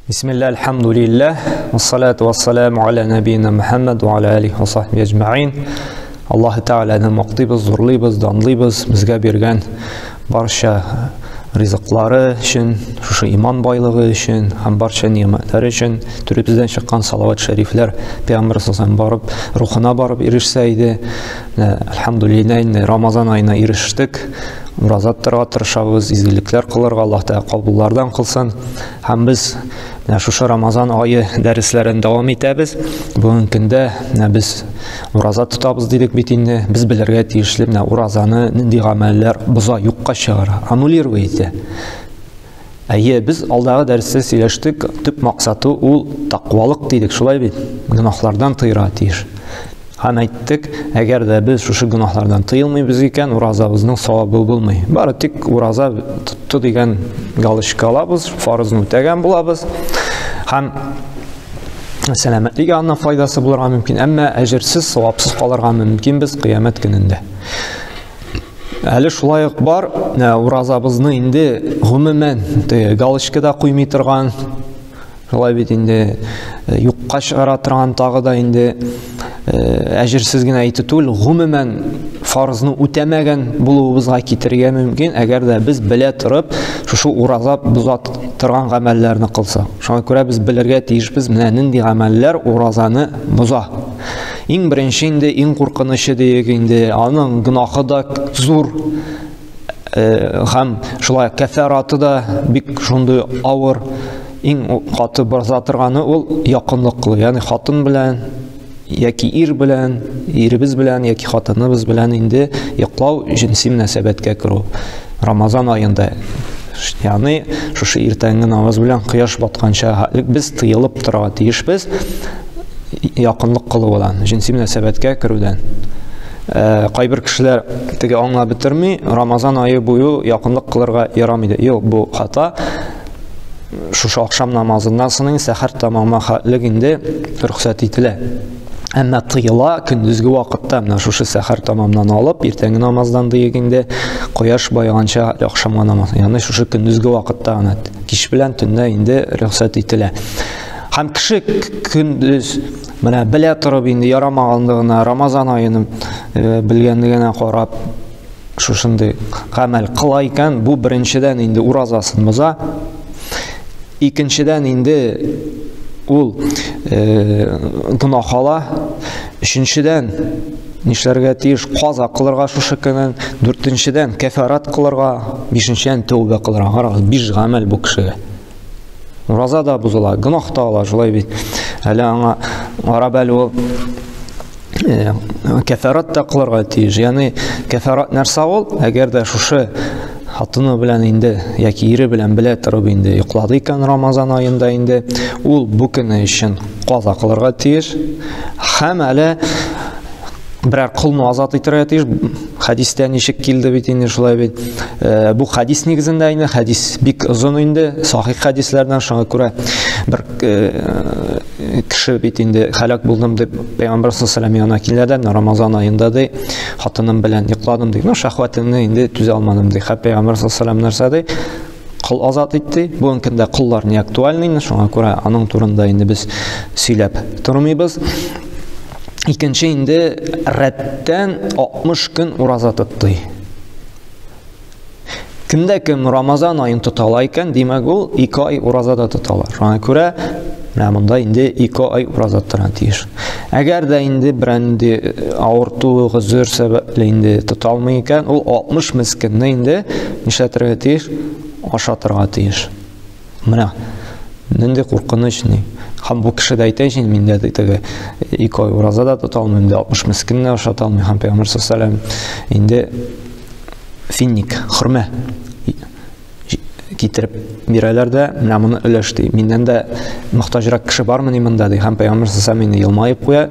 Бисмилла, альхамдулиллах, вассалату вассаламу аля набийна Мухаммад ва аля алихи ва сахби әҗмәгыйн. Аллаһ Тәгаләне мактыйбыз, зурлыйбыз, данлыйбыз, безгә биргән барча ризыклары өчен, шушы иман байлыгы өчен һәм барча ни'мәтләре өчен төребездән чыккан салават шәрифләр Пәйгамбәр саллаллаһу барып, рухына барып ирешсә иде. Альхамдулиллах, инде Рамазан аена ирештек. Ураза тотарга тырышабыз, изгелекләр кылырга, Аллаһ Тәгалә кабуллардан кылсын. Һәм без менә шушы Рамазан ае дәресләрен дәвам итәбез. Бүгенге көндә менә без ураза тотабыз дидек бит инде. Без белергә тиешле менә уразаны нинди гамәлләр боза, юкка чыгара, аннулировать итә. Әйе, без алдагы дәрестә сөйләштек, төп максаты ул тәкъвалык дидек, шулай бит? Гөнаһлардан тыйырга тиеш. Һәм әйттек, әгәр дә без шушы гөнаһлардан тыелмыйбыз икән, уразабызның савабы булмый. Бары тик ураза тотты дигән галочка алабыз, фарызны үтәгән булабыз. Һәм сәламәтлек ягыннан файдасы булырга мөмкин, әмма әҗерсез, савапсыз калырга мөмкинбез кыямәт көнендә. Әле шулай ук бар, уразабызны инде гомумән галочка да куймый торган, шулай бит инде юкка чыгара торган тагы да инде әҗерсез генә әйтү түгел, гомумән фарызны үтәмәгән булуыбызга китерергә мөмкин, әгәр дә без белә торып шушы ураза боза торган гамәлләрне кылсак. Шуңа күрә без белергә тиешбез, менә нинди гамәлләр уразаны боза. Иң беренче инде, иң куркынычы диек инде, аның гөнаһы да зур, һәм шулай кәфәраты да бик шундый авыр, иң каты боза торганы ул якынлык кылу, ягъни хатын белән яки ир белән, иребез белән яки хатыныбыз белән инде йоклау, җенси мөнәсәбәткә керү Рамазан аенда. Ягъни шушы иртәнге намаз белән кояш батканча без тыелып торырга тиешбез якынлык кылудан, җенси мөнәсәбәткә керүдән. Кайбер кешеләр теге аңлап бетерми, Рамазан ае буе якынлык кылырга ярамый ди. Юк, бу хата. Шушы ахшам намазыннан соң сәхәр тамамына хәтлек инде рөхсәт ителә. Әмма тыела көндезге вакытта, менә шушы сәхәр тамамнан алып, иртәнге намаздан диек инде, кояш баеганча ахшамга намаз. Ягъни шушы көндезге вакытта гына, кич белән төнлә инде рөхсәт ителә. Һәм кеше көндез менә белә торып инде ярамаганлыгына, Рамазан аеның белгәнлегенә карап, шушындый гамәл кыла икән, бу беренчедән инде уразасын боза. Икенчедән инде ул гөнаһ ала. Өченчедән нишләргә тиеш? Каза кылырга шушы көнен. Дүртенчедән кәфарат кылырга, бишенчедән тәүбә кылырга. Карагыз, биш гамәл бу кешегә. Ураза да бозыла, гөнаһ та ала, шулай бит. Әле аңа карап әле ул кәфарат та кылырга тиеш. Ягъни кәфарат нәрсә ул? Әгәр дә шушы хатыны белән инде яки ире белән белә торып инде йоклады икән Рамазан аенда инде, ул бу көне өчен каза кылырга тиеш. Һәм әле берәр колны азат итәргә тиеш. Хәдистә ничек килде бит инде, шулай бит. Бу хәдис нигезендә инде, хәдис бик озын инде, сахих хәдисләрдән, шуңа күрә бер кеше бит инде һәлак булдым дип Пәйгамбәр саллаллаһу алейһи ва сәлләм янына килә дә, Рамазан аенда ди, хатыным белән йокладым ди. Ну, шәһвәтемне инде түзә алмадым ди. Һәм Пәйгамбәр саллаллаһу алейһи ва сәлләм нәрсә ди? Кол азат итте. Бүгенге көндә коллар не актуальный, шуңа күрә аның турында инде без сөйләп тормыйбыз. Икенче инде рәттән 60 көн ураза тотты. Кемдә кем Рамазан аен тота ала икән, димәк ул 2 ай ураза да тота ала. Шуңа күрә менә монда инде 2 ай ураза тотарга тиеш. Әгәр дә инде берәнди авырту, гозер сәбәпле инде тота алмый икән, ул 60 мескенне инде нишләтергә тиеш? Ашатырга тиеш. Менә нинди куркыныч ни. Һәм бу кеше дә әйтә, инде мин дә теге 2 ай ураза да тота алмыйм, инде 60 мескенне ашата алмыйм. Һәм Пәйгамбәр саллаллаһу алейһи ва сәлләм инде финик, хөрмә китереп бирәләр дә, менә моны өләш ди. Миннән дә мохтаҗрак кеше бармыни монда ди. Һәм Пәйгамбәр саллаллаһу алейһи ва сәлләм инде елмаеп куя,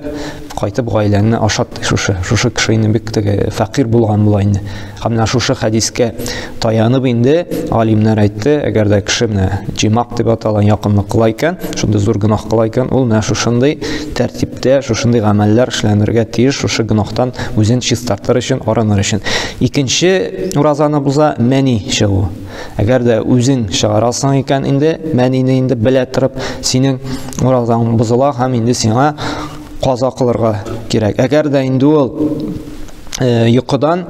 кайтып гаиләңне ашат ди. Шушы кеше инде бик теге фәкыйрь булган була инде. Һәм менә шушы хәдискә таянып инде галимнәр әйтте, әгәр дә кеше менә җимак дип аталган якынлык кыла икән, шундый зур гөнаһ кыла икән, ул менә шушындый тәртиптә, шушындый гамәлләр эшләнергә тиеш, шушы гөнаһтан үзен чистартыр өчен, арыныр өчен. Икенче уразаны боза мәни чыгу. Әгәр дә үзең чыгарасың икән инде, мәнине инде белә торып, синең уразаң бозыла һәм инде сиңа каза кылырга кирәк. Әгәр дә инде ул йокыдан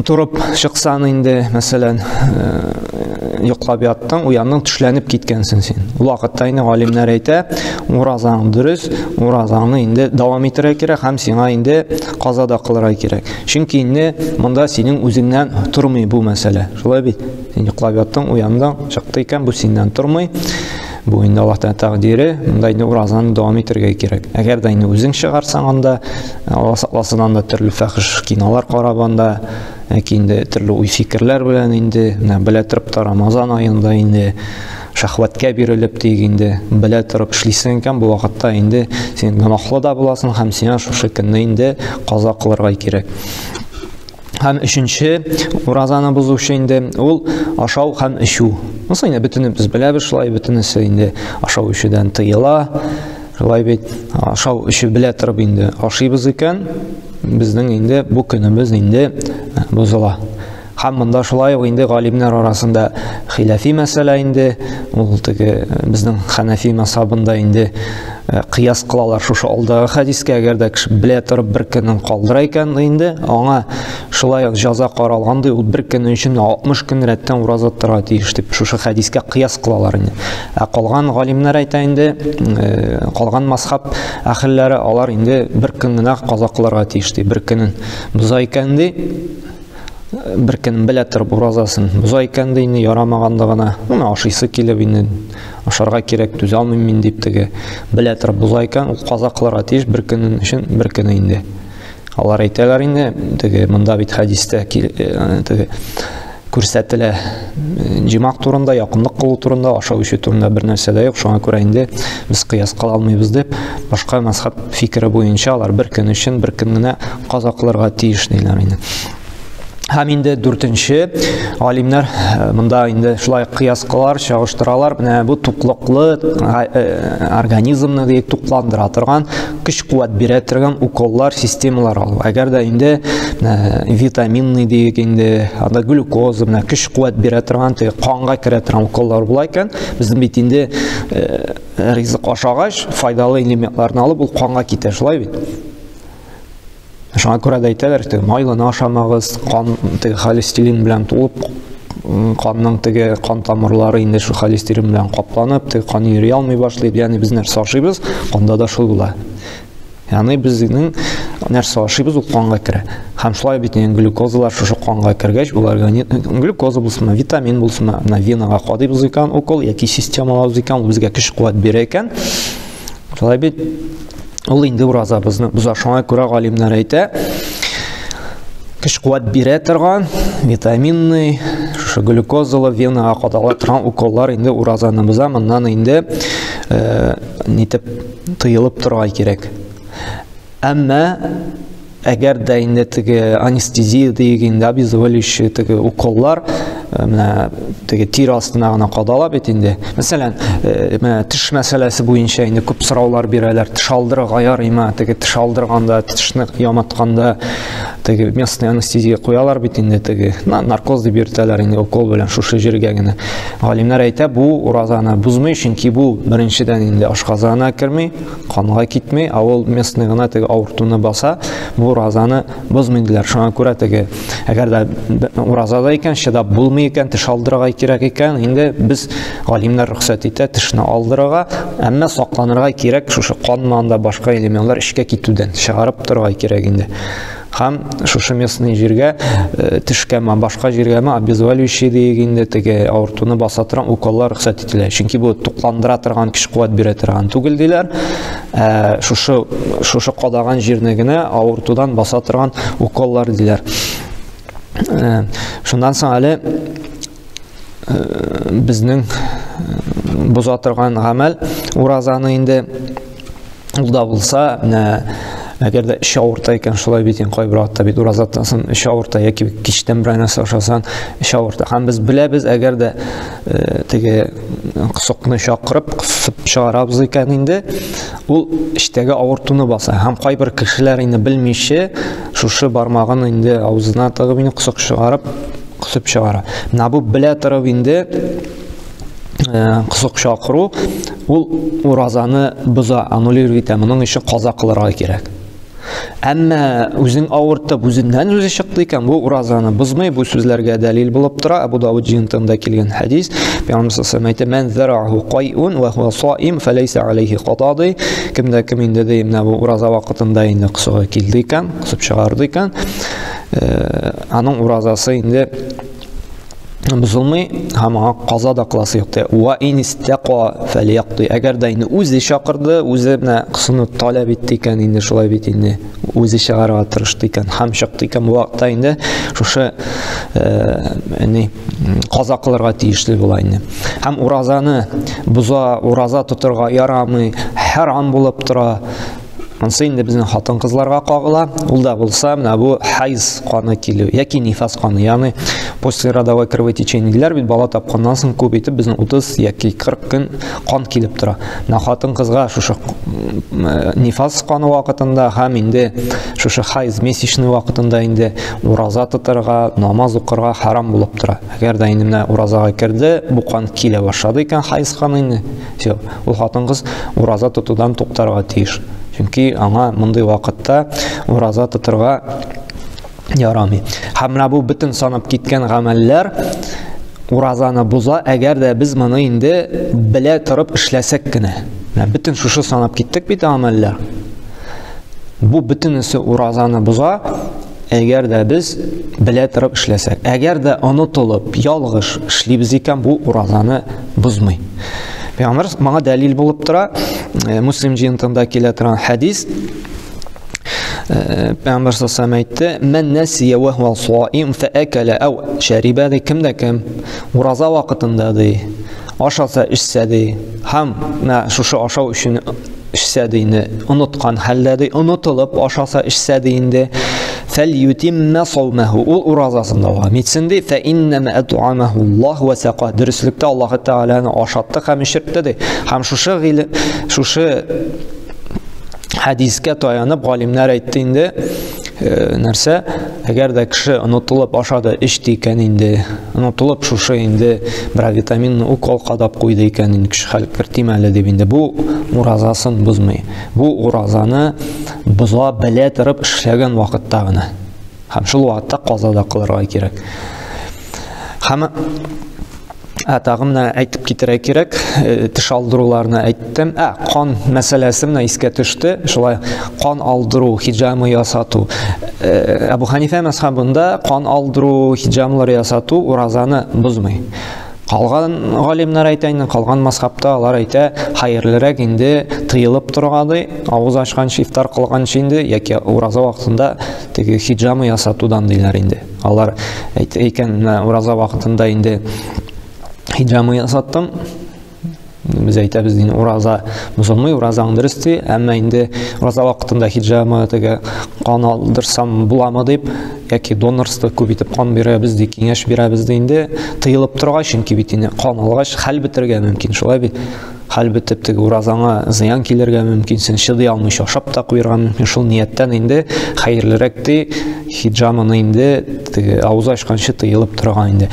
торып чыксаң инде, мәсәлән, йоклап яттың, уяндың, төшләнеп киткәнсең син. Ул вакытта инде галимнәр әйтә, уразаң дөрес, уразаңны инде дәвам итәргә кирәк һәм сиңа инде каза да кылырга кирәк. Чөнки инде монда синең үзеңнән тормый бу мәсьәлә. Шулай бит? Син йоклап яттың, уяндың, чыкты икән, бу синнән тормый. Бу инде Аллаһ тәкъдире, монда инде уразаны дәвам итәргә кирәк. Әгәр дә инде үзең чыгарсаң анда, Алла сакласын, анда төрле фәхиш кинолар карап анда, яки инде төрле уй-фикерләр белән инде, менә белә торып та Рамазан аенда инде шәһвәткә бирелеп диек инде, белә торып эшлисең икән, бу вакытта инде син гөнаһлы да буласың һәм сиңа шушы көнне инде каза кылырга кирәк. Һәм өченче уразаны бозучы инде ул ашау һәм эчү. Монысы инде бөтенебез беләбез, шулай бөтенесе инде ашау эчүдән тыела. Шулай бит, ашау эчү белә торып инде ашыйбыз икән, безнең инде бу көнебез инде бозыла. Һәм монда шулай ук инде галимнәр арасында хилафи мәсьәлә инде, ул теге безнең хәнәфи мәзһабында инде кыяс кылалар шушы алдагы хәдискә, әгәр дә кеше белә торып бер көнен калдыра икән инде, аңа шулай ук җәза каралган ди, ул бер көн өчен 60 көн рәттән ураза тотарга тиеш дип шушы хәдискә кыяс кылалар инде. Ә калган галимнәр әйтә инде, калган мәзһаб әһелләре алар инде бер көн генә каза кылырга тиеш ди, бер көнен боза икән ди, бер көн белә торып уразасын боза икән ди инде, ярамаганда гына, моны ашыйсы килеп инде, ашарга кирәк, түзә алмыйм мин дип теге белә торып боза икән, ул каза кылырга тиеш бер көнен өчен бер көне инде. Алар әйтәләр инде, теге монда бит хәдистә теге күрсәтелә җимак турында, якынлык кылу турында, ашау эчү турында бер нәрсә дә юк, шуңа күрә инде без кыяс кыла алмыйбыз дип, башка мәзһәб фикере буенча алар бер көн өчен бер көн генә каза кылырга тиеш диләр инде. Һәм инде дүртенче галимнәр монда инде шулай кыяс кылар, чагыштыралар. Менә бу туклыклы организмны диек тукландыра торган, көч-куәт бирә торган уколлар, системалар алу. Әгәр дә инде витаминный диек инде, анда глюкоза, менә көч-куәт бирә торган, теге канга керә торган уколлар була икән, безнең бит инде ризык ашагач, файдалы элементларны алып, ул канга китә, шулай бит? Шуңа күрә дә әйтәләр, теге майлыны ашамагыз, кан теге холестерин белән тулып, канның теге кан тамырлары инде шул холестерин белән капланып, теге кан йөри алмый башлый. Ягъни без нәрсә ашыйбыз, канда да шул була. Ягъни безнең нәрсә ашыйбыз, ул канга керә. Һәм шулай бит инде глюкозалар шушы канга кергәч, ул организм глюкоза булсынмы, витамин булсынмы, менә венага кадыйбыз икән укол яки система алабыз икән, ул безгә көч-куәт бирә икән. Шулай бит ул инде уразабызны боза. Шуңа күрә галимнәр әйтә, көч-куәт бирә торган витаминный, шушы глюкозалы венага кадала торган уколлар инде уразаны боза. Моннан инде нитеп тыелып торырга кирәк. Әмма әгәр дә инде теге анестезия диек инде, обезболивающий теге уколлар менә теге тир астына гына кадала бит инде. Мәсәлән, менә теш мәсьәләсе буенча инде күп сораулар бирәләр. Теш алдырырга ярыймы? Теге теш алдырганда, тешне яматканда теге местный анестезия куялар бит инде, теге наркоз дип йөртәләр инде, укол белән шушы җиргә генә. Галимнәр әйтә, бу уразаны бозмый, чөнки бу беренчедән инде ашказанына керми, канга китми, ә ул местный гына теге авыртуны баса, бу уразаны бозмый диләр. Шуңа күрә теге, әгәр дә уразада икән, чыдап булмый икән, теш алдырырга кирәк икән, инде без галимнәр рөхсәт итә тешне алдырырга, әмма сакланырга кирәк, шушы кан да башка элементлар эчкә китүдән чыгарып торырга кирәк инде. Һәм шушы местный җиргә, тешкәме, башка җиргәме обезболивающий диек инде, теге авыртуны баса торган уколлар рөхсәт ителә. Чөнки бу тукландыра торган, көч-куәт бирә торган түгел диләр. Шушы кадаган җирне генә авыртудан баса торган уколлар диләр. Шуннан соң әле безнең боза торган гамәл уразаны инде ул да булса, менә әгәр дә эч авырта икән, шулай бит инде кайбер вакытта бит ураза тотасың, эч авырта яки кичтән берәр нәрсә ашасаң, эч авырта. Һәм без беләбез, әгәр дә теге косыкны чакырып, кысып чыгарабыз икән инде, ул эчтәге авыртуны баса. Һәм кайбер кешеләр инде белмичә, шушы бармагын инде авызына тыгып инде косык чыгарып, кысып чыгара. Менә бу белә торып инде кысык чакыру, ул уразаны боза, аннулировать итә. Моның өчен каза кылырга кирәк. Әмма үзең авыртып, үзеннән үзе чыкты икән, бу уразаны бозмый, бу сүзләргә дәлил булып тора. Әбу Давыд җыентыгында килгән хәдис. Пәйгамбер саллаллаһу алейһи ва сәлләм әйтә: "Мән зараху кайун ва хуа саим фалейса алейхи када" ди. Кемдә кем инде ди, менә бу ураза вакытында инде кысыгы килде икән, кысып чыгарды икән, аның уразасы инде бозылмый һәм аңа каза да кыласы юк ди. Ва ин истаqa фалияқди. Әгәр дә инде үзе чакырды, үзе менә кысыны таләп итте икән, инде шулай бит инде үзе чыгарырга тырышты икән һәм чыкты икән, бу вакытта инде шушы ни каза кылырга тиешле була инде. Һәм уразаны боза, ураза тотырга ярамый, харам булып тора. Монысы инде безнең хатын-кызларга кагыла. Ул да булса, менә бу хайз каны килү яки нифас каны, ягъни послеродовое кровотечение диләр бит, бала тапканнан соң күп итеп безнең 30 яки 40 көн кан килеп тора. Менә хатын-кызга шушы нифас каны вакытында һәм инде шушы хайз месячный вакытында инде ураза тотарга, намаз укырга харам булып тора. Әгәр дә инде менә уразага керде, бу кан килә башлады икән, хайз каны инде, все, ул хатын-кыз ураза тотудан туктарга тиеш. Чөнки аңа мондый вакытта ураза тотырга ярамый. Һәм менә бу бөтен санап киткән гамәлләр уразаны боза, әгәр дә без моны инде белә торып эшләсәк кенә. Менә бөтен шушы санап киттек бит гамәлләр. Бу бөтенесе уразаны боза, әгәр дә без белә торып эшләсәк. Әгәр дә онытылып, ялгыш эшлибез икән, бу уразаны бозмый. Пәйгамбер моңа дәлил булып тора. Муслим җыентында килә торган хәдис. Пәйгамбер саллаллаһу алейһи әйтте: "Мән насия ва хуа саим фа акала ау шариба" ди, кем дә кем ураза вакытында ди, ашаса, эчсә ди, һәм менә шушы ашау өчен эчсә ди инде, оныткан хәлдә ди, онытылып ашаса, эчсә ди инде, фәльютимма саумаху, ул уразасын дәвам итсен ди, фә иннама ат'амаху Аллаһ ва сака, дөреслектә Аллаһ Тәгаләне ашатты һәм эчертте ди. Һәм шушы хәдискә таянып галимнәр әйтте инде, нәрсә, әгәр дә кеше онытылып ашады, эчте икән инде, онытылып шушы инде бер витаминны укол кадап куйды икән инде, көч хәл кертим әле дип инде, бу уразасын бозмый. Бу уразаны боза белә торып эшләгән вакытта гына. Һәм шул вакытта каза да кылырга кирәк. Һәм тагы менә әйтеп китерә кирәк, теш алдыруларны әйттем. Кан мәсьәләсе менә искә төште. Шулай кан алдыру, хиджама ясату. Әбу Ханифә мәзһәбендә кан алдыру, хиджамлар ясату уразаны бозмый. Калган галимнәр әйтә инде, калган мазһабта алар әйтә, хәерлерәк инде тыелып торырга ди, авыз ачканчы, ифтар кылганчы инде, яки ураза вакытында теге хиджама ясатудан диләр инде. Алар әйтә икән, менә ураза вакытында инде хиджама ясаттым. Без әйтәбез инде, ураза бозылмый, уразаң дөрес ди, әмма инде ураза вакытында хиджама теге кан алдырсам буламы дип, яки донорство күп итеп кан бирәбез ди, киңәш бирәбез ди инде, тыелып торга, чөнки бит инде кан алгач хәл бетерергә мөмкин, шулай бит. Хәл бетеп теге уразаңа зыян килергә мөмкин, син чыдый алмыйча ашап та куярга мөмкин. Шул нияттән инде хәерлерәк ди хиджаманы инде теге авыз ачканчы тыелып торган инде.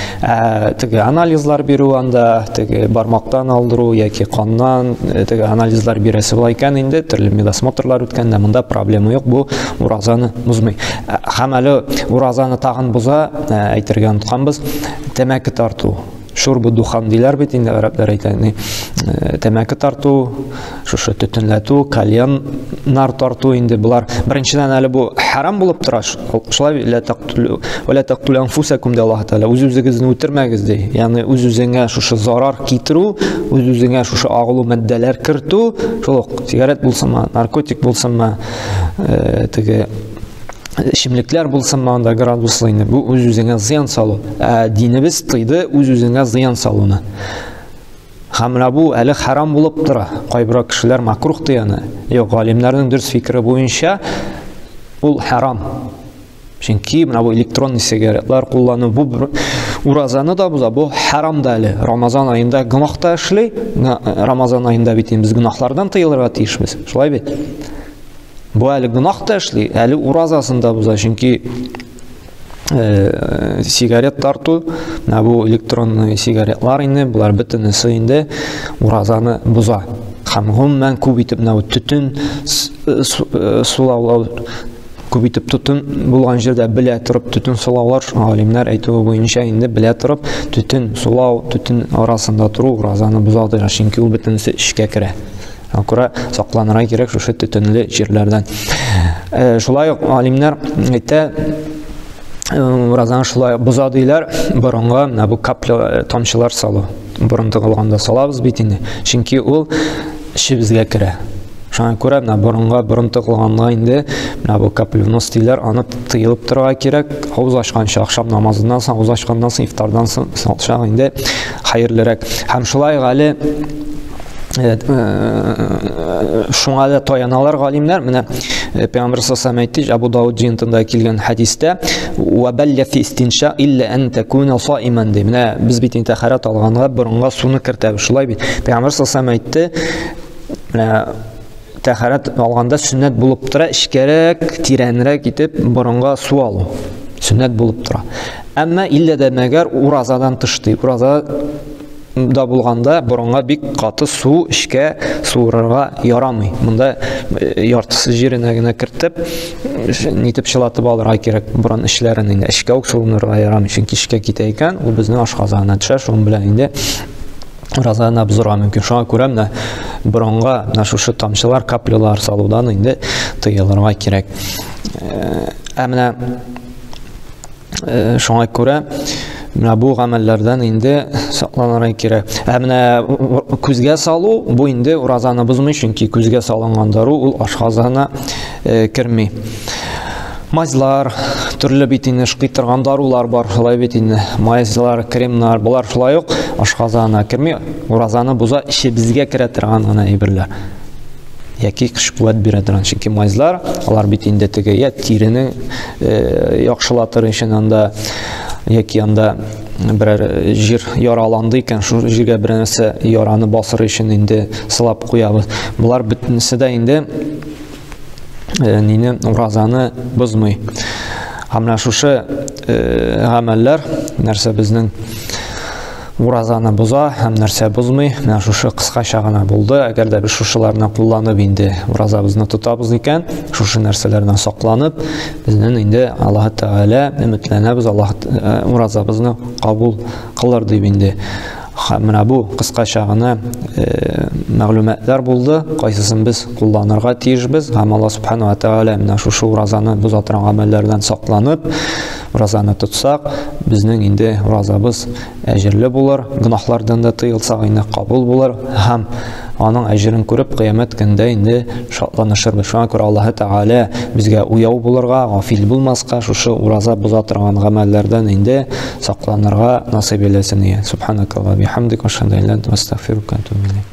Теге анализлар бирү анда, теге бармактан алдыру яки каннан теге анализлар бирәсе була икән инде, төрле медосмотрлар үткәндә монда проблема юк, бу уразаны бозмый. Һәм әле уразаны тагын боза, әйтергә онытканбыз, тәмәке тарту. Шурбу духан диләр бит инде, гарәпләр әйтә, тәмәке тарту, шушы төтенләтү, кальяннар тарту инде болар. Беренчедән әле бу харам булып тора. Шулай бит, ла тактулу, ва ла тактулу анфусакум ди Аллаһ Тәгалә. Үз-үзегезне үтермәгез ди. Ягъни үз-үзеңә шушы зарар китерү, үз-үзеңә шушы агулы матдәләр кертү, шул ук сигарет булсынмы, наркотик булсынмы, теге эчемлекләр булсынмы, анда градуслы инде, бу үз-үзеңә зыян салу. Ә динебез тыйды үз-үзеңә зыян салуны. Һәм менә бу әле харам булып тора. Кайбер кешеләр макрух ди аны. Юк, галимнәрнең дөрес фикере буенча ул харам. Чөнки менә бу электронный сигаретлар куллану, бу бер уразаны да боза, бу харам да әле. Рамазан аенда гөнаһ та эшли. Рамазан аенда бит инде без гөнаһлардан тыелырга тиешбез. Шулай бит? Бу әле гөнаһ та эшли, әле уразасын да боза, чөнки Сигарет тарту, менә бу электронный сигаретлар инде, болар бөтенесе инде уразаны боза. Һәм гомумән күп итеп менә бу төтен сулаулау, күп итеп төтен булган җирдә белә торып төтен сулаулар, галимнәр әйтүе буенча инде белә торып төтен сулау, төтен арасында тору уразаны боза диләр, чөнки ул бөтенесе эчкә керә. Шуңа күрә сакланырга кирәк шушы төтенле җирләрдән. Шулай ук галимнәр әйтә, уразаны шулай боза диләр, борынга менә бу капля тамчылар салу. Борын тыгылганда салабыз бит инде. Чөнки ул эчебезгә керә. Шуңа күрә менә борынга борын тыгылганга инде менә бу капля в нос диләр, аны тыелып торырга кирәк. Авыз ачканчы, ахшам намазыннан соң, авыз ачканнан соң, ифтардан соң салсак инде хәерлерәк. Һәм шулай ук әле шуңа да таяналар галимнәр. Менә Пәйгамбер саллаллаһу алейһи әйтте, Абу Дауд җыентында килгән хәдистә, "Ва балля фи истинша илля ан такуна саиман" ди. Менә без бит инде тәһарәт алганга борынга суны кертәбез, шулай бит. Пәйгамбер саллаллаһу алейһи әйтте, менә тәһарәт алганда сөннәт булып тора, эчкәрәк, тирәнрәк итеп борынга су алу. Сөннәт булып тора. Әмма иллә дә мәгәр уразадан тыш ди. Ураза да булганда борынга бик каты су эчкә суырырга ярамый. Монда яртысы җиренә генә кертеп, нитеп чылатып алырга кирәк борын эчләрен инде. Эчкә үк суынырга ярамый, чөнки эчкә китә икән, ул безнең ашказанына төшә, шуның белән инде уразаны бозырга мөмкин. Шуңа күрә менә борынга менә шушы тамчылар, каплялар салудан инде тыелырга кирәк. Ә менә шуңа күрә менә бу гамәлләрдән инде сакланырга кирәк. Ә менә күзгә салу, бу инде уразаны бозмый, чөнки күзгә салынган дару ул ашказанына керми. Мазьлар, төрле бит инде ышкый торган дарулар бар, шулай бит инде. Мазьлар, кремнар, болар шулай ук ашказанына керми, уразаны боза, эчебезгә керә торган гына әйберләр. Яки көч куәт бирә торган, чөнки мазьлар, алар бит инде теге я тирене яхшылатыр өчен анда, яки анда берәр җир яраланды икән, шул җиргә берәр нәрсә яраны басыр өчен инде сылап куябыз. Болар бөтенесе дә инде нине, уразаны бозмый. Һәм менә шушы гамәлләр нәрсә безнең уразаны боза һәм нәрсә бозмый, менә шушы кыскача гына булды. Әгәр дә без шушыларны кулланып инде уразабызны тотабыз икән, шушы нәрсәләрдән сакланып, безнең инде Аллаһ Тәгалә өметләнәбез, Аллаһ уразабызны кабул кылыр дип инде. Һәм менә бу кыскача гына мәгълүматлар булды, кайсысын без кулланырга тиешбез. Һәм Аллаһ Субхану ва Тәгалә менә шушы уразаны боза торган гамәлләрдән сакланып, уразаны тотсак, безнең инде уразабыз әҗерле булыр, гөнаһлардан да тыелсак инде кабул булыр һәм аның әҗерен күреп кыямәт көндә инде шатланышырбыз. Шуңа күрә Аллаһ Тәгалә безгә уяу булырга, гафил булмаска, шушы ураза боза торган гамәлләрдән инде сакланырга насыйп әйләсен. Субханакаллаһу бихамдик, ашһаду ан ла илаһа илля анта, астагфирука ва атубу илейк.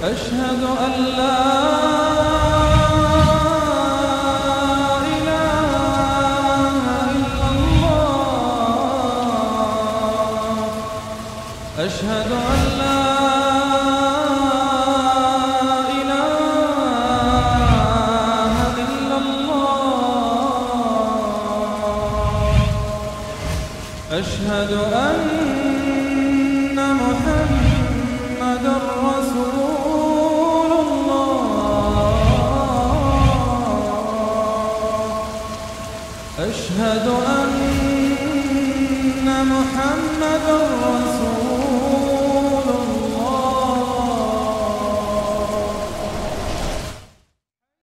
أشهد أن لا إله إلا الله، أشهد أن لا إله إلا الله، أشهد أن محمدا رسول الله، أشهد أن محمدا رسول